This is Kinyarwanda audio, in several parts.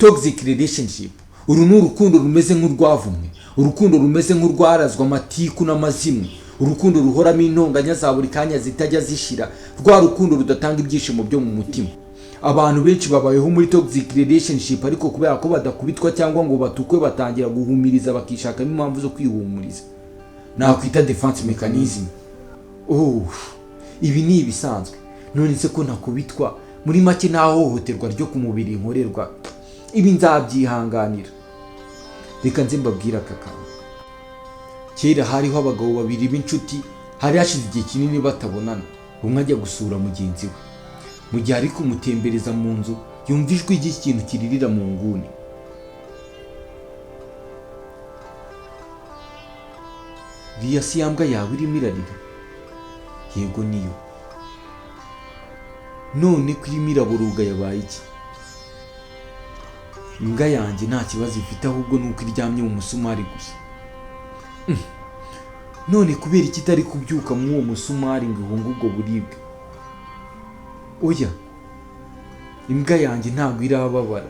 Toxic relationship, uru ni urukundo rumeze nk'urwavumwe, urukundo rumeze nk'urwarazwe amatiku n'amazimwe, urukundo ruhoramo intonganya za buri kanya zitajya zishira, rwa rukundo rudatanga ibyishimo byo mu mutima. Abantu benshi babayeho muri toxic relationship, ariko kubera ko badakubitwa cyangwa ngo batukwe, batangira guhumiriza, bakishakamo impamvu zo kwihumuriza, nakwita defense mechanism. Oh, ibi ni ibisanzwe. None se ko ntakubitwa, muri make nta hohoterwa ryo ku mubiri nkorerwa, ibi nzabyihanganira. Reka nze mbabwire aka kantu. Kera hariho abagabo babiri b'inshuti. Hari hashize igihe kinini batabonana. Umwe ajya gusura mugenzi we. Mu gihe ari kumutembereza mu nzu, yumva ijwi ry'ikintu kiririra mu nguni. "Iriya si ya mbwa yawe irimo irarira?" "Yego, niyo." "None ko irimo iraboroga, yabaye iki?" "Imbwa yanjye nta kibazo ifite, ahubwo ni uko iryamye mu musumari gusa." "None kubera iki itari kubyuka muri uwo musumari ngo ihunge ubwo buribwe?" "Oya, imbwa yanjye ntabwo irababara,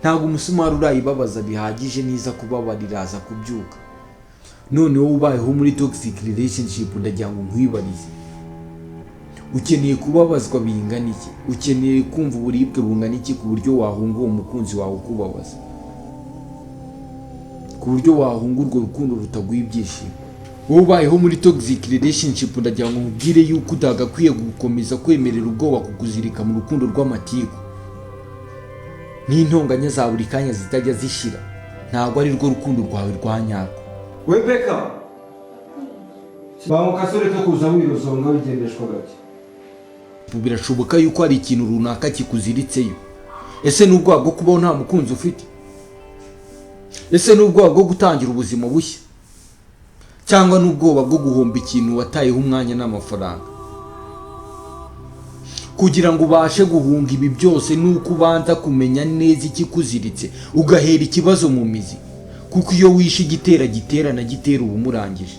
ntabwo umusumari urayibabaza bihagije. Niza kubabara iraza kubyuka." None wowe ubayeho muri toxic relationship, ndagira ngo nkwibarize: ukeneye kubabazwa bingana iki? Ukeneye kumva uburibwe bungana iki ku buryo wahunga uwo mukunzi wawe ukubabaza, ku buryo wahunga urwo rukundo rutaguha ibyishimo? Wowe ubayeho muri toxic relationship, ndagira ngo nkubwire yuko utagakwiye gukomeza kwemerera ubwoba kukuzirika mu rukundo rw'amatiku n'intonganya za buri kanya zitajya zishira. Ntabwo ari rwo rukundo rwawe rwa nyarwo. We Beka, banguka se, ureke kuza wirozonga, wigendeshwa gake. Birashoboka yuko hari ikintu runaka kikuziritseyo. Ese ni ubwoba bwo kubaho nta mukunzi ufite? Ese ni ubwoba bwo gutangira ubuzima bushya? Cyangwa ni ubwoba bwo guhomba ikintu watayeho umwanya n'amafaranga? Kugira ngo ubashe guhunga ibi byose, ni uko ubanza kumenya neza ikikuziritse, ugahera ikibazo mu mizi, kuko iyo wishe igitera gitera na gitera uba umurangije.